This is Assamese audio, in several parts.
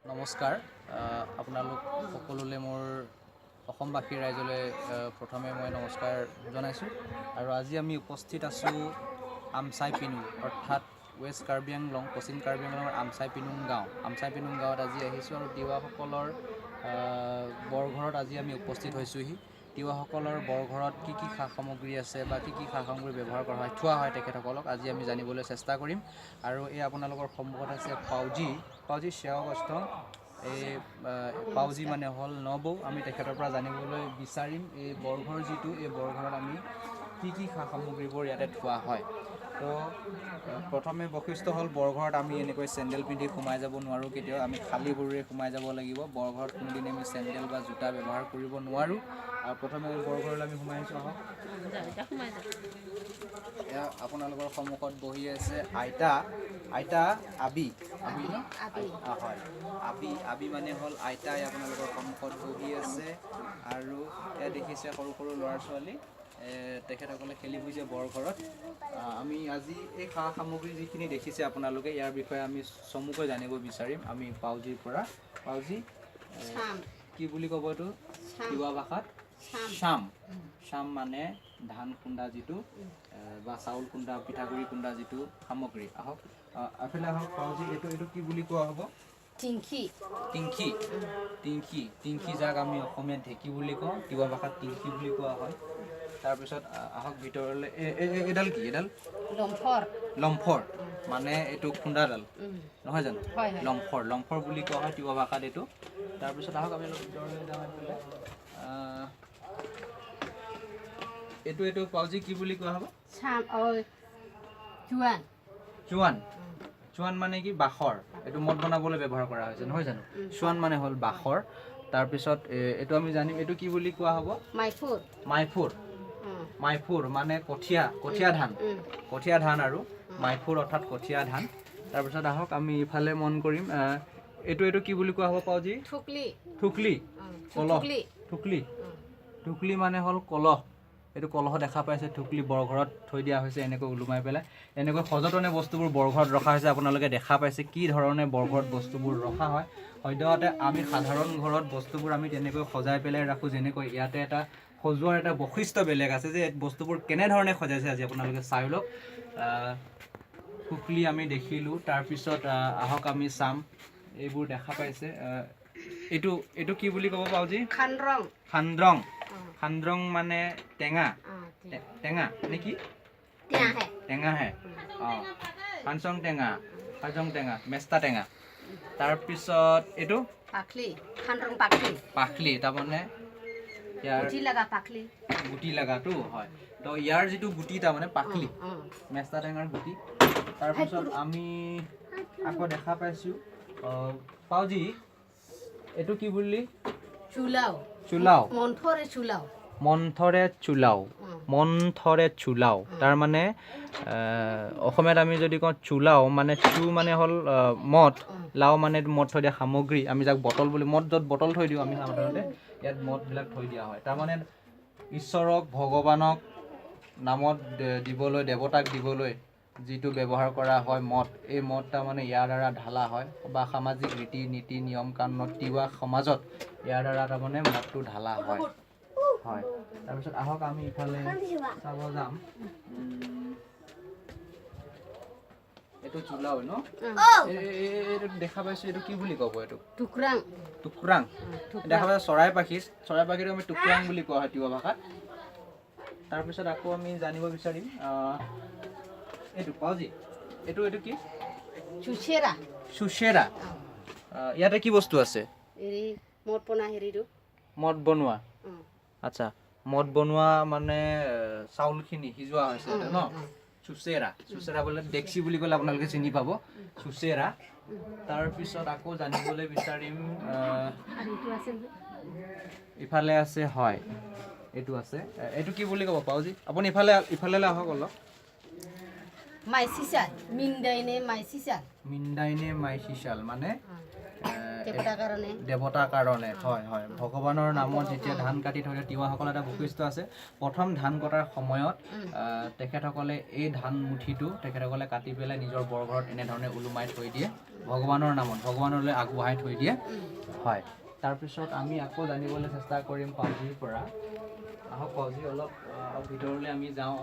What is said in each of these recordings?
নমস্কাৰ, আপোনালোক সকলোলৈ মোৰ অসমবাসী ৰাইজলৈ প্ৰথমে মই নমস্কাৰ জনাইছোঁ। আৰু আজি আমি উপস্থিত আছোঁ আমচাই পিনুং, অৰ্থাৎ ৱেষ্ট কাৰ্বি আংলং, পশ্চিম কাৰ্বি আংলঙৰ আমচাই পিনুং গাঁও। আমচাই পিনুং গাঁৱত আজি আহিছোঁ আৰু তিৱাসকলৰ বৰঘৰত আজি আমি উপস্থিত হৈছোঁহি। তিৱাসকলৰ বৰঘৰত কি কি সা সামগ্ৰী আছে বা কি কি সা সামগ্ৰী ব্যৱহাৰ কৰা হয়, থোৱা হয় তেখেতসকলক, আজি আমি জানিবলৈ চেষ্টা কৰিম। আৰু এই আপোনালোকৰ সন্মুখত আছে পাউজি, পাউজি সেৱাগস্ত। এই পাউজি মানে হ'ল নবৌ। আমি তেখেতৰ পৰা জানিবলৈ বিচাৰিম এই বৰঘৰ যিটো, এই বৰঘৰত আমি কি কি সা সামগ্ৰীবোৰ ইয়াতে থোৱা হয়। তো প্ৰথমে বৈশিষ্ট্য হ'ল বৰঘৰত আমি এনেকৈ চেণ্ডেল পিন্ধি সোমাই যাব নোৱাৰোঁ কেতিয়াও। আমি খালী ভৰিৰে সোমাই যাব লাগিব। বৰঘৰত কোনোদিনে আমি চেণ্ডেল বা জোতা ব্যৱহাৰ কৰিব নোৱাৰোঁ। আৰু প্ৰথমে আমি বৰঘৰলৈ আমি সোমাই আহিছোঁ, আহক। এয়া আপোনালোকৰ সন্মুখত বহি আছে আইতা, আইতা আবি, আবি ন? হয়, আবি। আবি মানে হ'ল আইতাই আপোনালোকৰ সন্মুখত বহি আছে। আৰু এয়া দেখিছে সৰু সৰু ল'ৰা ছোৱালী, তেখেতসকলে খেলি ফুৰিছে বৰঘৰত। আমি আজি এই সা সামগ্ৰী যিখিনি দেখিছে আপোনালোকে, ইয়াৰ বিষয়ে আমি চমুকৈ জানিব বিচাৰিম আমি পাউজিৰ পৰা। পাউজি, কি বুলি ক'ব এইটো তিৱা ভাষাত? চাম। চাম মানে ধান খুন্দা যিটো বা চাউল খুন্দা, পিঠাগুড়ি খুন্দা যিটো সামগ্ৰী। আহক, এফালে আহক পাউজি। এইটো কি বুলি কোৱা হ'ব? টিংখি। টিংখি, টিংখি, টিংখি, যাক আমি অসমীয়াত ঢেঁকী বুলি কওঁ, তিৱা ভাষাত টিংখি বুলি কোৱা হয়। তাৰপিছত আহক ভিতৰলৈ। এইডাল কি এইডাল? লম্ফৰ। লম্ফৰ মানে এইটো খুন্দাডাল, নহয় জানো? হয় হয়। লম্ফৰ, লম্ফৰ বুলি কোৱা হয় তিৱা ভাষাত এইটো। তাৰপিছত আহক আমি অলপ ভিতৰলৈ যাওঁ এইফালে। এইটো পাউজি কি বুলি কোৱা হ'ব? চাম, অ জোৱান। চোৱান। চোৱান মানে কি? বাঁহৰ। এইটো মদ বনাবলৈ ব্যৱহাৰ কৰা হৈছে, নহয় জানো? চোৱান মানে হ'ল বাঁহৰ। তাৰপিছত এইটো আমি জানিম, এইটো কি বুলি কোৱা হ'ব? মাইফুৰ। মাইফুৰ। মাইফুৰ মানে কঠীয়া, কঠীয়া ধান, কঠীয়া ধান। আৰু মাইফুৰ অৰ্থাৎ কঠীয়া ধান। তাৰপিছত আহক আমি ইফালে মন কৰিম। এইটো কি বুলি কোৱা হ'ব পাউজি? থুকলি। থুকলি। কলহ। থুকলি। থুকলি, থুকলি মানে হ'ল কলহ। এইটো কলহ দেখা পাইছে, থুকলি বৰঘৰত থৈ দিয়া হৈছে এনেকৈ ওলোমাই পেলাই। এনেকৈ সযতনে বস্তুবোৰ বৰঘৰত ৰখা হৈছে। আপোনালোকে দেখা পাইছে কি ধৰণে বৰঘৰত বস্তুবোৰ ৰখা হয়। সদ্যহতে আমি সাধাৰণ ঘৰত বস্তুবোৰ আমি তেনেকৈ সজাই পেলাই ৰাখোঁ, যেনেকৈ ইয়াতে এটা সজোৱাৰ এটা বৈশিষ্ট্য বেলেগ আছে যে বস্তুবোৰ কেনেধৰণে সজাইছে আজি আপোনালোকে চাই লওক। থুকলি আমি দেখিলোঁ। তাৰপিছত আহক আমি চাম, এইবোৰ দেখা পাইছে। এইটো কি বুলি ক'ব পাউজি? খানৰং। খান্দ্ৰং। খান্দ্ৰং মানে টেঙা। টেঙা নেকি? টেঙাহে। টেঙাহে, অঁ। খানচং টেঙা, খানচং টেঙা, মেষ্টা টেঙা। তাৰপিছত এইটো? পাখলি, খানৰং পাখলি। পাখলি, তাৰমানে ইয়াৰ গুটি লগা পাখলি। গুটি লগাটো হয়। তো ইয়াৰ যিটো গুটি, তাৰমানে পাখলি, মেষ্টা টেঙাৰ গুটি। তাৰপিছত আমি আকৌ দেখা পাইছোঁ, পাউজি, এইটো কি বুলি? চুলাও। চোলাও। মন্থৰে চুলাও। মন্থৰে চোলাও। মন্থৰে চোলাও, তাৰমানে অসমীয়াত আমি যদি কওঁ চোলাও মানে চু মানে হ'ল মদ, লাও মানে মদ থৈ দিয়া সামগ্ৰী, আমি যাক বটল বুলি, মদ য'ত বটল থৈ দিওঁ আমি সাধাৰণতে, ইয়াত মদবিলাক থৈ দিয়া হয়। তাৰমানে ঈশ্বৰক, ভগৱানক নামত দিবলৈ, দেৱতাক দিবলৈ যিটো ব্যৱহাৰ কৰা হয় মদ, এই মদ তাৰমানে ইয়াৰ দ্বাৰা ঢালা হয় বা সামাজিক ৰীতি নীতি নিয়ম কানুনত তিৱা সমাজত ইয়াৰ দ্বাৰা তাৰমানে মদটো ঢালা হয়। হয়, তাৰপিছত আহক আমি ইফালে চাব যাম। এইটো চোলা হয় ন? এইটো দেখা পাইছোঁ, এইটো কি বুলি ক'ব এইটো? টুকৰাং। টুকৰাং। দেখা পাইছোঁ চৰাই পাখি, চৰাই পাখিটো আমি টুকৰাং বুলি কোৱা হয় তিৱা ভাষাত। তাৰপিছত আকৌ আমি জানিব বিচাৰিম, এইটো পাউজি, এইটো কি? চুচেৰা। চুচেৰা। ইয়াতে কি বস্তু আছে? হেৰি, মদ পনা হেৰিটো। মদ বনোৱা। আচ্ছা, মদ বনোৱা মানে চাউলখিনি সিজোৱা হৈছে এইটো ন? চুচেৰা, চুচেৰা বোলে ডেক্সি বুলি ক'লে আপোনালোকে চিনি পাব, চুচেৰা। তাৰপিছত আকৌ জানিবলৈ বিচাৰিম, আৰু এইটো আছে নহয়। ইফালে আছে, হয়, এইটো আছে। এইটো কি বুলি ক'ব পাউজি? আপুনি ইফালে ইফালে আহক অলপ। মাইচিচাল, মিন্দাইনে মাইচিচাল। মিন্দাইনে মাইচিচাল মানে দেৱতাৰ কাৰণে। দেৱতাৰ কাৰণে, হয় হয়। ভগৱানৰ নামত যেতিয়া ধান কাটি থৈ দিয়ে, তিৱাসকলৰ এটা বৈশিষ্ট্য আছে, প্ৰথম ধান কটাৰ সময়ত তেখেতসকলে এই ধান মুঠিটো তেখেতসকলে কাটি পেলাই নিজৰ বৰঘৰত এনেধৰণে ওলোমাই থৈ দিয়ে, ভগৱানৰ নামত ভগৱানলৈ আগবঢ়াই থৈ দিয়ে। হয়, তাৰপিছত আমি আকৌ জানিবলৈ চেষ্টা কৰিম পাউজিৰ পৰা। আহক পাউজি, অলপ ভিতৰলৈ আমি যাওঁ।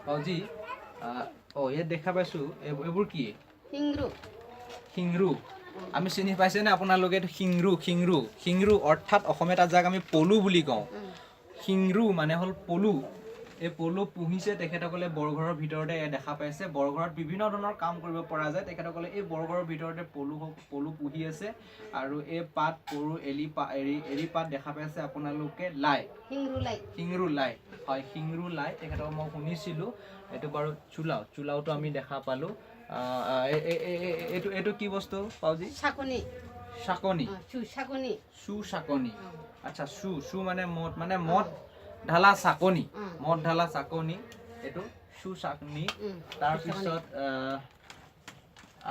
পাউজি, অঁ, ইয়াত দেখা পাইছোঁ এইবোৰ কি? শিংৰু। শিংৰু আমি চিনি পাইছেনে আপোনালোকে? এইটো শিংৰু, শিংৰু, শিংৰু অৰ্থাৎ অসমীয়াত যাক আমি পলু বুলি কওঁ। শিংৰু মানে হ'ল পলু। এই পলু পুহিছে তেখেতসকলে বৰঘৰৰ ভিতৰতে। এয়া দেখা পাইছে, বৰঘৰত বিভিন্ন ধৰণৰ কাম কৰিব পৰা যায়। তেখেতসকলে এই বৰঘৰৰ ভিতৰতে পলু হওক, পলু পুহি আছে। আৰু এই পাত পৰু এলি পা এৰি এৰি পাত দেখা পাইছে আপোনালোকে, লাই। শিংৰু লাই। শিংৰু লাই, হয়, শিংৰু লাই তেখেতক মই শুনিছিলোঁ এইটো বাৰু। চোলাও, চোলাওটো আমি দেখা পালোঁ। এইটো কি বস্তু পাউজি? চাকনি। চাকনি। চু চাকনি। চু চাকনি, আচ্ছা। চু, চু মানে মদ, মানে মদ ঢালা চাকনি। মদ ঢালা চাকনি, এইটো চু চাকনি। তাৰপিছত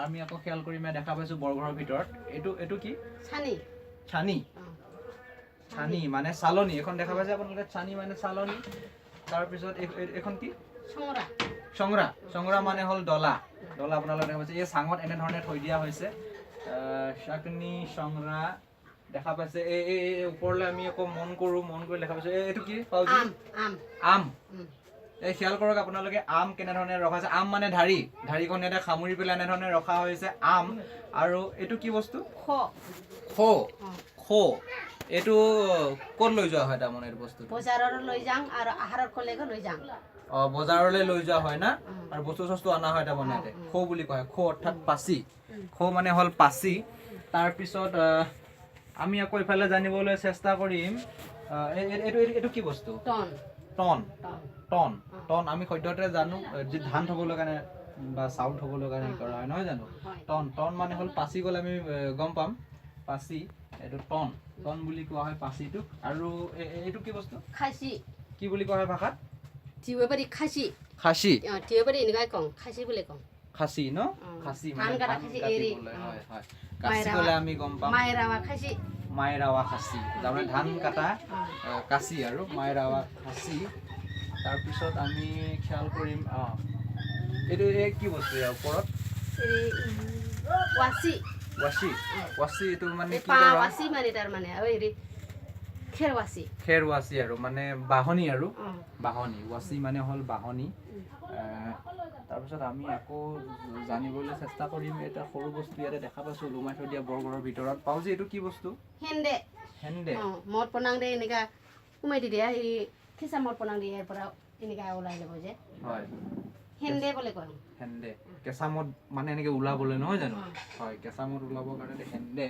আমি আকৌ খেয়াল কৰি মই দেখা পাইছোঁ বৰঘৰৰ ভিতৰত এইটো কি? চানি। চানি। চানি মানে চালনী। এখন দেখা পাইছে আপোনালোকে, চানি মানে চালনী। তাৰপিছত এইখন কি? চঙৰা। চংৰা। চংৰা মানে হ'ল ডলা। ডলা আপোনালোকে দেখা পাইছে, এই চাঙত এনেধৰণে থৈ দিয়া হৈছে। চাকনি, চংৰা দেখা পাইছে। এই এই এই ওপৰলৈ আমি আকৌ মন কৰোঁ, মন কৰি দেখা পাইছোঁ। এইটো কি পাউজি? আম, আম। আম। এই খেয়াল কৰক আপোনালোকে, আম কেনেধৰণে ৰখা হৈছে। আম মানে ঢাৰি, ঢাৰিখন ইয়াতে সামৰি পেলাই এনেধৰণে ৰখা হৈছে আম। আৰু এইটো কি বস্তু? খ। খো। খো, এইটো ক'ত লৈ যোৱা হয় তাৰমানে এইটো বস্তুটো? বজাৰৰ লৈ যাওঁ আৰু আহাৰৰ কলেগো লৈ যাওঁ। অ, বজাৰলৈ লৈ যোৱা হয় না, আৰু বস্তু চস্তু অনা হয় তাৰমানে ইয়াতে। খো বুলি কোৱা হয়, খো অৰ্থাৎ পাচি। খো মানে হ'ল পাচি। তাৰপিছত আমি আকৌ ইফালে জানিবলৈ চেষ্টা কৰিম। এইটো কি বস্তু? Ton. Ton. Ton. Ton, ton আমি সদ্যহতে জানো, যি ধান থ'বলৈ কাৰণে বা চাউল থ'বলৈ কাৰণে কৰা হয়, নহয় জানো? হয়। টন, টন মানে হ'ল পাচি গ'লে আমি গম পাম পাচি। এইটো টন, টন বুলি কোৱা হয় পাচিটোক। আৰু এইটো কি বস্তু? খাচী। কি বুলি কোৱা হয় ভাষাত? তিৱাবাৰী খাচী। খাচী। অঁ, তিৱাবাৰী এনেকুৱাই কওঁ, খাচী বুলি কওঁ। খাচী ন? খাচী মানে ধান কটা ধান খাচী, এৰি। কাটিবলৈ। হয় হয়, কাচি ক'লে আমি গম পাম। মাইৰাৱা খাচী। মাইৰাৱা খাচী, তাৰমানে ধান কটা কাচি আৰু মাইৰাৱা খাচী। তাৰপিছত আমি খেয়াল কৰিম, অঁ, এইটো এই কি বস্তু ইয়াৰ ওপৰত? হেৰি ৱাচি। ৱাচি, ৱাচি এইটো মানে এই কি পা কৰা? ৱাচি মানে তাৰমানে আৰু হেৰি খেৰ ৱাচি। খেৰ ৱাচি আৰু মানে বাহনি আৰু অঁ। বাহনি, ৱাচি মানে হ'ল বাহনি। তাৰপিছত আমি আকৌ জানিবলৈ চেষ্টা কৰিম এটা সৰু বস্তু ইয়াতে দেখা পাইছোঁ ওলোমাই থৈ দিয়া বৰঘৰৰ ভিতৰত। পাওঁ যে এইটো কি বস্তু? হেন্দে। হেন্দে। অঁ, মদ পনাং দে এনেকা সোমাই দি দিয়া, হেৰি খিচা মদ পনাং দিয়ে, ইয়াৰ পৰা এনেকা ওলাই যাব যে। হয়। হেন্দে বুলি কয়। হেন্দে, কেঁচা মদ মানে এনেকে ওলাবলৈ, নহয় জানো? হয়, কেঁচা মদ ওলাবৰ কাৰণে হেন্দে,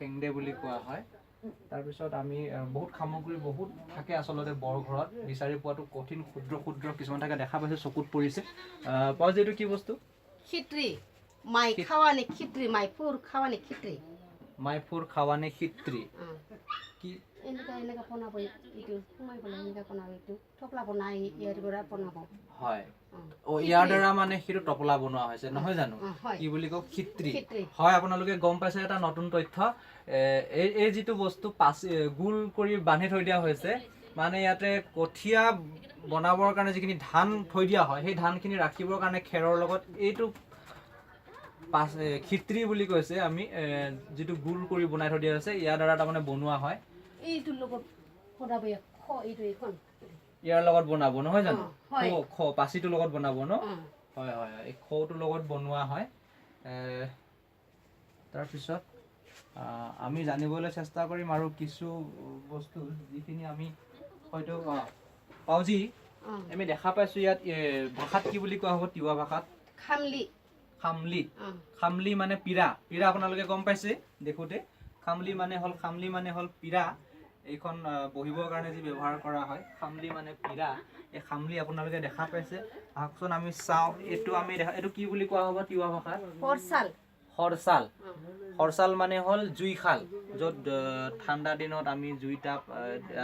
হেন্দে বুলি কোৱা হয়। তাৰপিছত আমি বহুত সামগ্ৰী বহুত থাকে আচলতে বৰঘৰত, বিচাৰি পোৱাটো কঠিন। ক্ষুদ্ৰ ক্ষুদ্ৰ কিছুমান থাকে, দেখা পাইছোঁ, চকুত পৰিছে। পাওঁ যে এইটো কি বস্তু? খিত্ৰি, মাই খাৱানি খিত্ৰি, মাই ফুৰ খাৱানি খিত্ৰি। মাইফুৰ খাৱানে খিত্ৰি। অঁ। কি? এনেকা এনেকা বনাব, এইটো সোমাই পেলাই এনেকা বনাব, এইটো থপলা বনাই ইয়াৰ পৰা বনাব। হয়। অঁ। অ, ইয়াৰ দ্বাৰা মানে সেইটো টপলা বনোৱা হৈছে, নহয় জানো? অঁ, হয়। কি বুলি কওঁ? খিত্ৰি। খিত্ৰি। হয়, আপোনালোকে গম পাইছে এটা নতুন তথ্য। এই যিটো বস্তু পাচি গোল কৰি বান্ধি থৈ দিয়া হৈছে, মানে ইয়াতে কঠীয়া বনাবৰ কাৰণে যিখিনি ধান থৈ দিয়া হয়, সেই ধানখিনি ৰাখিবৰ কাৰণে খেৰৰ লগত এইটো পাচ খিত্ৰি বুলি কৈছে আমি, যিটো গোল কৰি বনাই থৈ দিয়া হৈছে, ইয়াৰ দ্বাৰা তাৰমানে বনোৱা হয়। এইটোৰ লগত বনাব, খ এইটো এইখন। ইয়াৰ লগত বনাব, নহয় জানো? অঁ, হয়। খ, খ পাচিটোৰ লগত বনাব ন? অঁ। হয় হয় হয়, এই খটোৰ লগত বনোৱা হয়। তাৰপিছত আমি জানিবলৈ চেষ্টা কৰিম আৰু কিছু বস্তু যিখিনি আমি হয়তো পাউজি। অঁ। আমি দেখা পাইছোঁ ইয়াত, ভাষাত কি বুলি কোৱা হ'ব তিৱা ভাষাত? খামলি। খামলি। অঁ। খামলি মানে পীৰা। পীৰা আপোনালোকে গম পাইছে দেখোঁতে। খামলি মানে হ'ল, খামলি মানে হ'ল পীৰা। এইখন বহিবৰ কাৰণে যি ব্যৱহাৰ কৰা হয়, খামলি মানে পীৰা। এই খামলি আপোনালোকে দেখা পাইছে। আহকচোন আমি চাওঁ, এইটো আমি দেখা, এইটো কি বুলি কোৱা হ'ব তিৱা ভাষাত? খৰচাল। খৰচাল। খৰচাল মানে হ'ল জুইশাল। য'ত ঠাণ্ডা দিনত আমি জুই তাপ,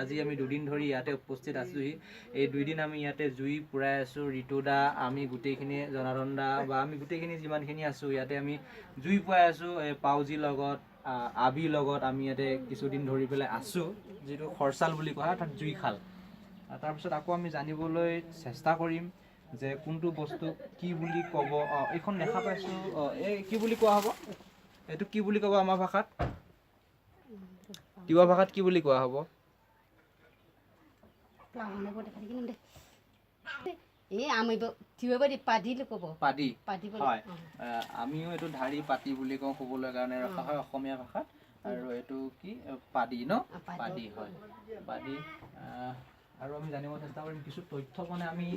আজি আমি দুদিন ধৰি ইয়াতে উপস্থিত আছোঁহি। এই দুইদিন আমি ইয়াতে জুই পুৰাই আছোঁ। ঋতু দা, আমি গোটেইখিনি জনাৰ্দন দা বা আমি গোটেইখিনি যিমানখিনি আছোঁ ইয়াতে আমি জুই পুৱাই আছোঁ। এই পাউজিৰ লগত, আবিৰ লগত আমি ইয়াতে কিছুদিন ধৰি পেলাই আছোঁ, যিটো খৰচাল বুলি কোৱা হয়, অৰ্থাৎ জুইশাল। তাৰপিছত আকৌ আমি জানিবলৈ চেষ্টা কৰিম যে কোনটো বস্তু কি বুলি ক'ব। এইখন দেখা পাইছোঁ, এই কি বুলি কোৱা হ'ব, এইটো কি বুলি ক'ব আমাৰ ভাষাত, তিৱা ভাষাত কি বুলি কোৱা হ'ব? পাদি। হয়, আমিও এইটো ঢাৰি পাতি বুলি কওঁ, শুবলৈ কাৰণে ৰখা হয় অসমীয়া ভাষাত। আৰু এইটো কি পাদি ন? পাদি, হয়, পাদি। আৰু আমি জানিব চেষ্টা কৰিম কিছু তথ্য, মানে আমি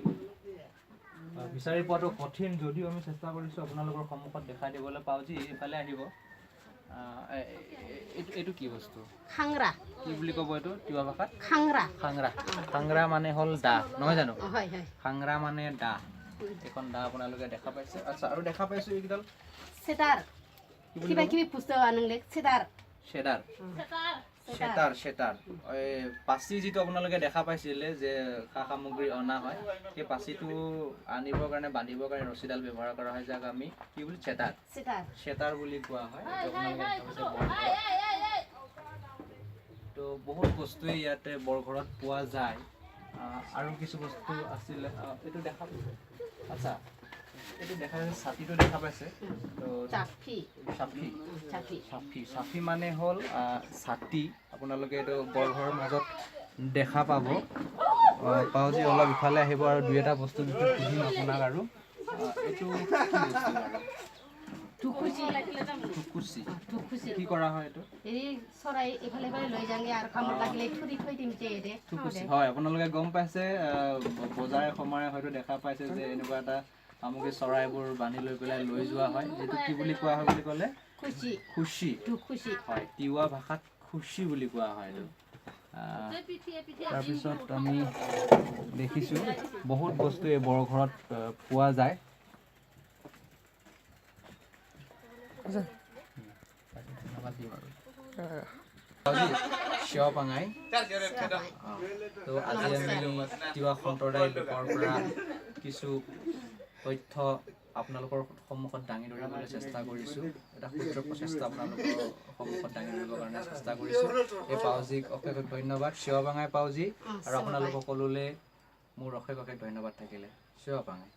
বিচাৰি পোৱাটো কঠিন যদিও আমি চেষ্টা কৰিছোঁ আপোনালোকৰ সন্মুখত দেখাই দিবলৈ। পাওঁ যি এইফালে আহিব। এইটো কি বস্তু? খাংৰা। কি বুলি ক'ব এইটো তিৱা ভাষাত? খাংৰা। খাংৰা। খাংৰা মানে হ'ল দা, নহয় জানো? হয় হয়। খাংৰা মানে দা। এইখন দা আপোনালোকে দেখা পাইছে। আচ্ছা, আৰু দেখা পাইছোঁ এইকেইডাল চেতাৰ, কিবা কিবি পুস্তক আনিলে চেতাৰ। চেদাৰ, চেতাৰ, চেতাৰ। এই পাচি যিটো আপোনালোকে দেখা পাইছিলে যে সা সামগ্ৰী অনা হয়, সেই পাচিটো আনিবৰ কাৰণে, বান্ধিবৰ কাৰণে ৰছীডাল ব্যৱহাৰ কৰা হয়, যাক আমি কি বুলি, চেতাৰ, চেতাৰ বুলি কোৱা হয়। তো বহুত বস্তুৱে ইয়াতে বৰঘৰত পোৱা যায়। আৰু কিছু বস্তু আছিলে, এইটো দেখা, আচ্ছা, এইটো দেখা পাইছে, ছাতিটো দেখা পাইছে। তো চাফি, চাফি, চাফি মানে হ'ল ছাতি। আপোনালোকে এইটো বৰঘৰৰ মাজত দেখা পাব। পাউজি অলপ ইফালে আহিব আৰু দুই এটা বস্তুৰ বিষয়ে সুধিম আপোনাক। আৰু এইটো কি বস্তু বাৰু? টুকুচি। কি কৰা হয় এইটো? টুকুচি, হয়, আপোনালোকে গম পাইছে, বজাৰে সমাৰে হয়তো দেখা পাইছে যে এনেকুৱা এটা সামগ্ৰী চৰাইবোৰ বান্ধি লৈ পেলাই লৈ যোৱা হয়, যিটো কি বুলি কোৱা হয় বুলি ক'লে? খুচি। হয়, তিৱা ভাষাত খুচি বুলি কোৱা হয় এইটো। তাৰপিছত আমি দেখিছোঁ বহুত বস্তু এই বৰঘৰত পোৱা যায়। ধন্যবাদ দিম আৰু শিৱপাঙাই। তো আজি আমি তিৱা সম্প্ৰদায়ৰ লোকৰ পৰা কিছু তথ্য আপোনালোকৰ সন্মুখত দাঙি ধৰিবলৈ চেষ্টা কৰিছোঁ। এটা ক্ষুদ্ৰ প্ৰচেষ্টা আপোনালোকৰ সন্মুখত দাঙি ধৰিবৰ কাৰণে চেষ্টা কৰিছোঁ। এই পাউজিক অশেষ ধন্যবাদ, শিৱপাঙাই পাউজি, আৰু আপোনালোক সকলোলৈ মোৰ অশেষ অশেষ ধন্যবাদ থাকিলে। শিৱপাঙাই।